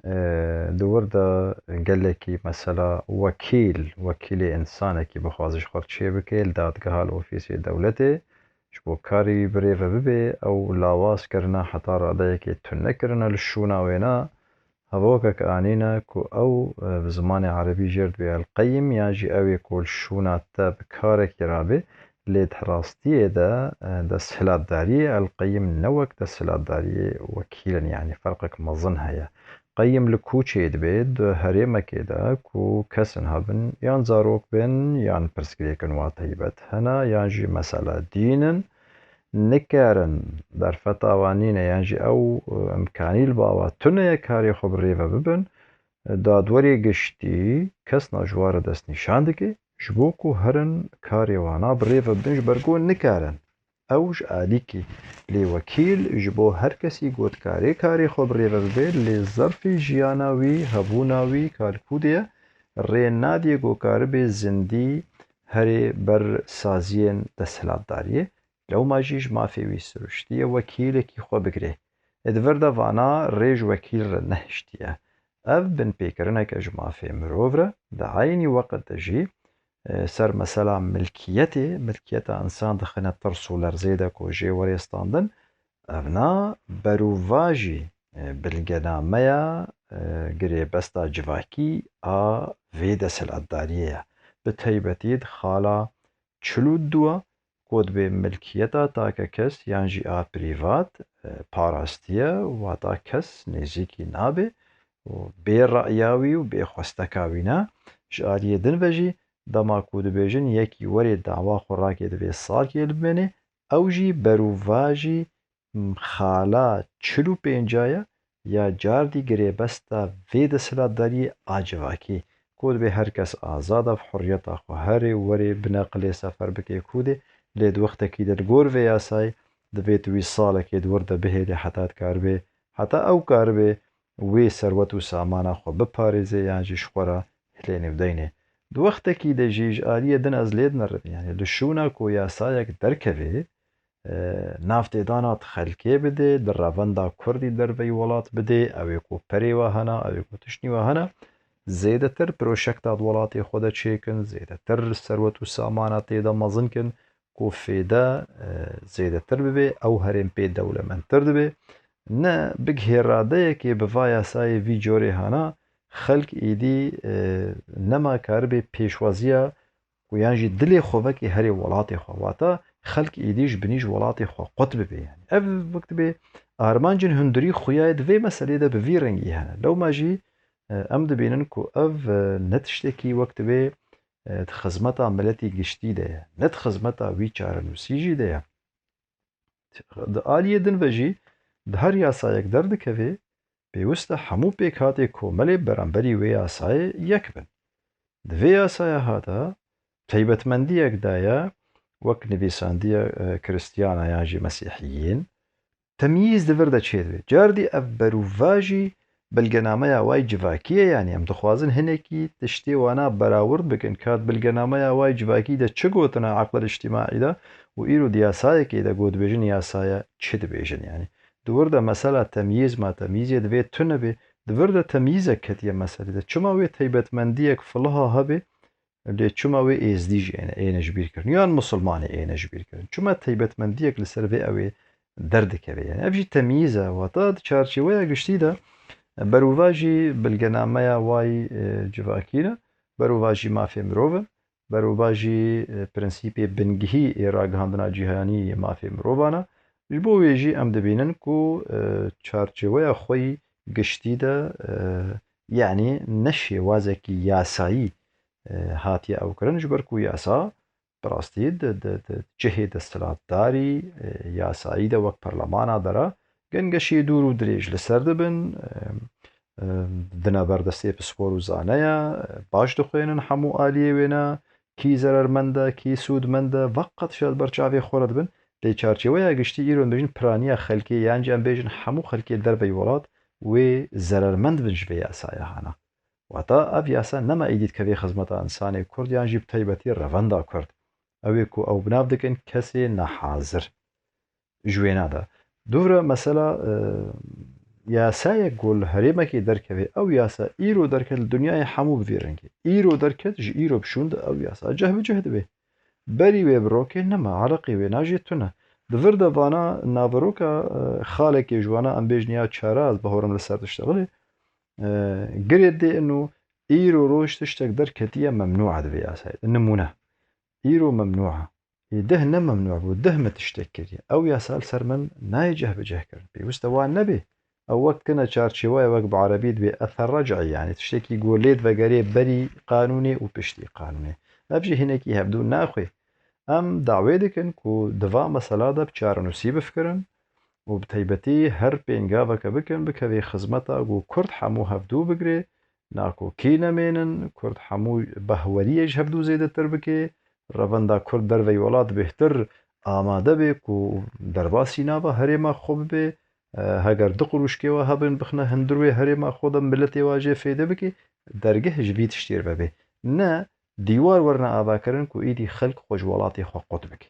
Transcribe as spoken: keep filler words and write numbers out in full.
E, di wir de gelekî mesela wekîl, wekîlê însanekî bixwaze ji xwe re çêbike li dadgeha, li ofîsê dewletê, ji bo karê wî bi rê ve bibe, ew lawaz kirine, heta radeyekê tune kirine li şûna wêna, hevokek anîne ku ew, e, bi zimanê erebî jê re dibê el-qeyim, yan jî ew ê ku li şûna te bi karekî rabe, lê di rastiyê de, e, desthilatdariyê el-qeyim ne wek desthilatdariyê wekîl in, yanî ferqek mezin heye. Qeyim li ku çêdibe? Di herêmekê de ku kes in hebin, yan zarok bin, yan pirsgirêkin wa taybet hene, yan jî mesela dîn in, nikarin, derfeta wan nîne, yan jî ew, e, imkanî li ba wa tune ye karê xwe bi rê ve bibin, dadwerê giştî kesna ji wa re destnîşan dike, ji bo ku herin karê wana bi rê ve bibin, ji ber ku nikarin. Ew ji alîkî lê wekîl ji bo her kesî ku dikarê karê xwe bi rê ve bibe, lê zerfê jiyana wî, hebûna wî, ka li ku de ye, rê nadê ku karibe zindî herê ber saziyên desthilatdariyê. Lewma jî ji mafê wî siruştiye wekîlekî xwe bigire. Ê di vir de vana rê ji wekîl re nehiştiye. Ev binpêkirineke ji mafê mirov re, di eynî weqt de jî, e, ser mesela milkiyetê, milkiyeta însan dixine tirs û lerzê de ku jê werê standin, evna berûvajî, e, bilgenameya, e, girêbesta civakî a vê desthilatdariyê ye. Bi taybetî di xala çil û du a ku dibê milkiyeta takekes yan jî a prîvat, e, parastiye, wata kes nêzîkî nabe û bê raya wî û bê xwesteka wî ne. Ji aliyê din ve jî dema ku dibêjin yekî werê dawa xwe rake, divê salkê li bimêne, ew jî berûvajî xala çil û pênca ye, ya cardî girêbesta vê desthilatdariyê a civakî, ku dibê her kes azad e, bi hurriyeta xwe herê werê bineqilê sefer bike ku dê, lê di wextekî de li gor vê yasayê divê tu wî salekê di wir de bihêlê heta dikaribe, heta ew karibe wê serwet û samana xwe biparêze yan jî ji xwe re hilênê û deynê. Di wextekî de jî ji aliyê din ez lê dinerim, yanî li şûna ku yasayek derkeve, e, navtêdana di xelkê bidê, di revenda kurdî derveyî welat bidê, ew ê ku perê we hene, ew ê ku tiştî we hene, zêdetir proşekta di welatê xwe de çêkin, zêdetir serwet û samana tê de mezin kin, ku fêde, e, zêdetir bibe, ew herêm pê dewlemendtir dibe. Ne bigihê radeyekê bi va yasayê vî corê hana, xelk êdî, e, nema karibê pêşwaziya ku yan jî dilê xwe vekê herê welatê xwe. Wata xelk êdî ji binî ji welatê xwe qut bibe. Yanî ev wek dibê armancên hundirî xuya ye di vê meselê de bi vî rengî hene. Lewma jî, e, em dibînin ku ev, e, ne tiştekî wek dibê, e, di xizmeta miletî giştî de ye, ne di xizmeta wî çarenûsî jî de ye. Di aliyê din ve jî di her yasayek derdikeve, pêwist e hemû pêkhatê komelê beramberî wê yasayê yek bin. Di vê yasaya ha de taybetmendiyek daye, wek nivîsandiye, e, Kristiyana yan jî Mesîhiyên, temyîz di vir de çêdibe. Cardî ev berûvajî bilgenameya wayî civakî ye, yanî em dixwazin hinekî tiştê wana berawird bikin, ka di bilgenameya wayî civakî de çi gotine eqlel îctîmaî de û îro di yasayekê de ku dibêjin yasaya çi dibêjin, yanî di wir de mesela temyîz ma temyîzê divê tune be, di vir de temyîzek ketiye meselê de. Çima wê taybetmendiyek filiha hebe, lê çima wê êzdî jî êne, êne ji bîr kirin? Yan misilmanê êne ji bîr kirin? Çima taybetmendiyek li ser vê ew ê derdikeve? Yani ev jî temyîz e. Wata di çarçeweya giştî de berovajî bilgenameya wayî, e, civakî ne, berovajî mafê mirov in, berovajî, e, prensîpê bingihî ê ragihandina cîhanî yê mafê mirovan e. Ji bo wê jî em dibînin ku, e, çarçeweya xwe yî giştî de, e, yanî ne şêwazekî yasayî, e, hatiye ew kirin, ji ber ku yasa bi rastî di, di, di cihê desthilatdarî, e, yasayî de wek perlemana de re gengeşê dûr û dirêj li ser dibin, e, e, dine ber destê pispor û zaneya, e, baş dixwênin hemû aliyê wê ne, kî zerermend e, kî sûdmend e, veqet ji ber çavê xwe re dibin. Lê çarçeweya giştî îro em bêjin piraniya xelkê, yan jî em bêjin hemû xelkê derveyî welat wê zerermend bin ji vê yasaya hana. Wata ev yasa nema êdî dikevê xizmeta însanê kurd yan jî bi taybetî revenda kurd. Ew ê ku ew bi nav dikin kesê nehazir. Ji wêna de. Dûvre mesela, e, yasayek ku li herêmekê derkeve, ew yasa îro derket li dinyayê hemû bi vî rengê. Îro derket, ji îro bi şûn de ew yasa ceh bi ceh dibe. Berî wê bi rokê nema, ereqê wê najê tune. Di vir de vana naveroka, e, xalekê ji wana em bêjin ya çara, ez bahorim li ser tiştexilê, e, girê dê ino îro roj tiştek derketiye memnû e di vê yasayê de. Nimûne. Îro memnû e. Ê deh ne memnû bû, deh me tiştek kiriye. Ew yasa li ser min nayê ceh bi ceh kirin. Pêwist e wan nebe. Ew wek tune çarçêwaya wek bi erebî dibê ether rec'î, yanî tiştekî ku lê divegerê berî qanûnê û piştî qanûnê. Ev jî hinekî hevdû naxwê. Em dawê dikin ku di va mesela de bi çarenûsî bifikirin û bi taybetî her pêngaveke bikin bikevê xizmeta ku Kurd hemû hevdû bigirê, nakokî nemênin, Kurd hemû behweriyê ji hevdû zêdetir bike, revenda Kurd derveyî welat bêhtir amade be ku derbasî nava herêma xwe bibe, e, heger du qirûşkê we hebin bixine hundir wê herêma xwe de miletê we jê fêde bike, dergeh ji vî tiştî re vebe. Ne dîwar werine avakirin ku îdî xelk xwe ji welatê xwe qut bike.